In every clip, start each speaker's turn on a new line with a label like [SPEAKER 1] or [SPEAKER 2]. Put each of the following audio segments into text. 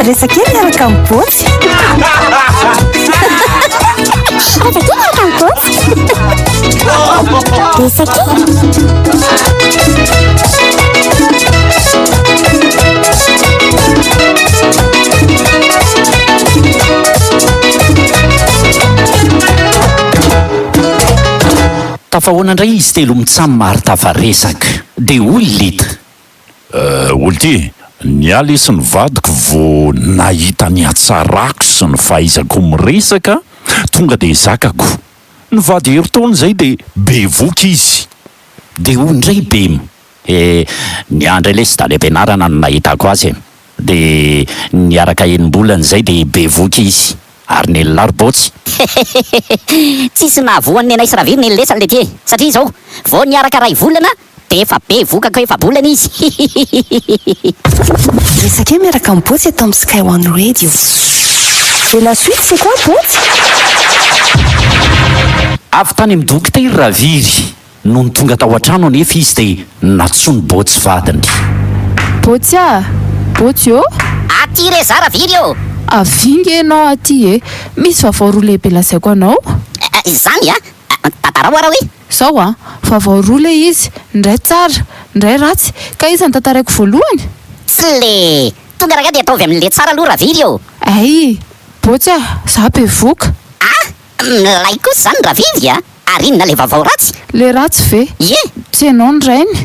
[SPEAKER 1] Resaka kely miaraka amin'ny Botsy. Resaka kely miaraka amin'ny Botsy. Resaka kely.
[SPEAKER 2] Tafahoana indray izy telo mitsam ary tafaresaka. Dia hoy Lita.
[SPEAKER 3] Euh, Olty, niala izy ny vadiko vao nahita ny hatsarako sy ny fahaizako miresaka, tonga dia zakako. Nivady herintaona izay dia bevoka izy.
[SPEAKER 2] Dia hoy indray Bema. Eh, niandry lesy tany am-pianarana no nahitako azy e. Dia niaraka enim-bolana izay dia bevoka izy. Ary nelilahy ry Botsy.
[SPEAKER 4] Hehehehe, tsisy nahavoa an'i Nenay sy Raviry nelilesan letie e! Satria izao, vao niaraka iray volana dia efa bevoka ko efa-bolana izy. Hihihihihihi.
[SPEAKER 1] Resaka miaraka amin'i Botsy eto amin'ny Sky One Radio. Et la suite c'est quoi Botsy?
[SPEAKER 2] Avy tany amin'ny dokotera Raviry. Nony tonga tao an-trano anefa izy dia nantsoin'i Botsy vadiny.
[SPEAKER 5] Botsy a! Botsy ô!
[SPEAKER 4] Aty re za Raviry ô!
[SPEAKER 5] Avia nge ianao aty e! Misy vaovao roa lehibe lazaiko anao.
[SPEAKER 4] Izany a! Tantarao ara hoe!
[SPEAKER 5] Zao a! Vaovao roa le izy, ny iray tsara, ny iray ratsy, ka iza no tantaraiko voalohany?
[SPEAKER 4] Tsy le! Tonga rangahy dia ataovy amin'le tsara aloha Raviry ô!
[SPEAKER 5] Hay! Botsy a! Za bevoka!
[SPEAKER 4] A! Milay kosa izany Raviry a! Ary inona le vaovao ratsy?
[SPEAKER 5] Le ratsy ve?
[SPEAKER 4] Ie!
[SPEAKER 5] Tsy ianao ny rainy?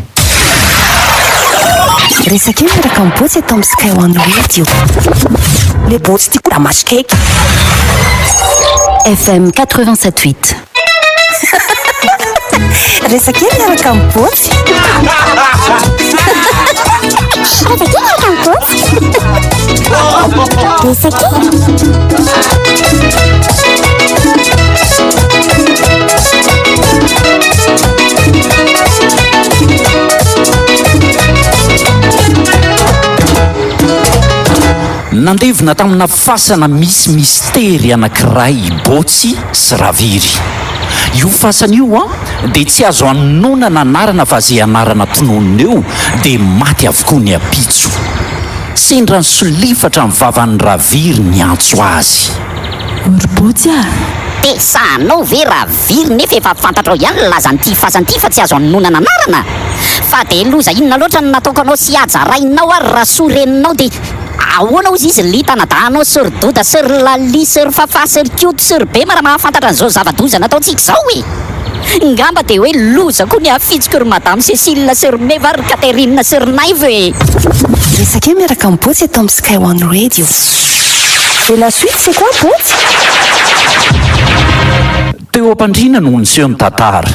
[SPEAKER 1] Resaka io miaraka amin'ny Botsy eto amin'ny Sky One Radio. Le Botsy ty koa damascake.
[SPEAKER 6] FM 87 huit.
[SPEAKER 1] Resaka io miaraka amin'ny Botsy.
[SPEAKER 7] Resaka io miaraka amin'ny Botsy. Resaka io.
[SPEAKER 2] Nandevina tamina fasana misy mistery anankiray i Botsy sy Raviry. Io fasana io an, dia tsy azo anononana anarana fa ze anarana tononina eo dia maty avokoa ny ampitso. Sendra nisolifatra ny vavan'i Raviry niantso azy.
[SPEAKER 5] O ry Botsy a!
[SPEAKER 4] Dia sahanao ve Raviry nefa efa fantatrao ihany ny lazan'ity fasana ity fa tsy azo anononana anarana? Fa dia loza inona loatra no nataoko anao sy Haja rainao ary Rasoa reninao dia ahoana hozy izy Lita anadahinao sy ry Doda sy ry Lalie sy ry Fafa sy ry Koto sy ry Bema raha mahafantatra an'izao zava-doza nataontsika izao e! Ngamba dia hoe loza koa ny hafitsiko ry Madame Cécile sy ry Meva ary ry Catherine sy ry Naivo e!
[SPEAKER 1] Resaka io miaraka amin'i Botsy eto amin'ny Sky One Radio. Et la suite c'est quoi Botsy?
[SPEAKER 2] Teo am-pandriana no niseho ny tantara.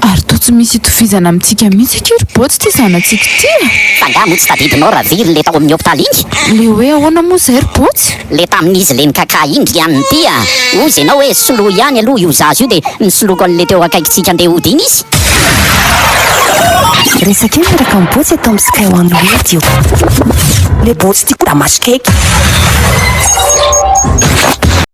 [SPEAKER 5] Ary toa tsy misy itovizana amintsika mihitsy akia ry Botsy ity zanatsika ity e!
[SPEAKER 4] Fa nga moa tsy tadidinao Raviry le tao amin'ny hopitaly iny?
[SPEAKER 5] Le hoe ahoana moa izay ry Botsy?
[SPEAKER 4] Le tamin'izy le nikaka iny ry anona ity a! Hozy ianao hoe soloy ihany aloha io zaza io dia nisoloako an'le teo akaikintsika andeha hody iny izy.
[SPEAKER 1] Resaka io miaraka amin'i Botsy eto amin'ny Sky One Radio. Le Botsy ty koa damascake.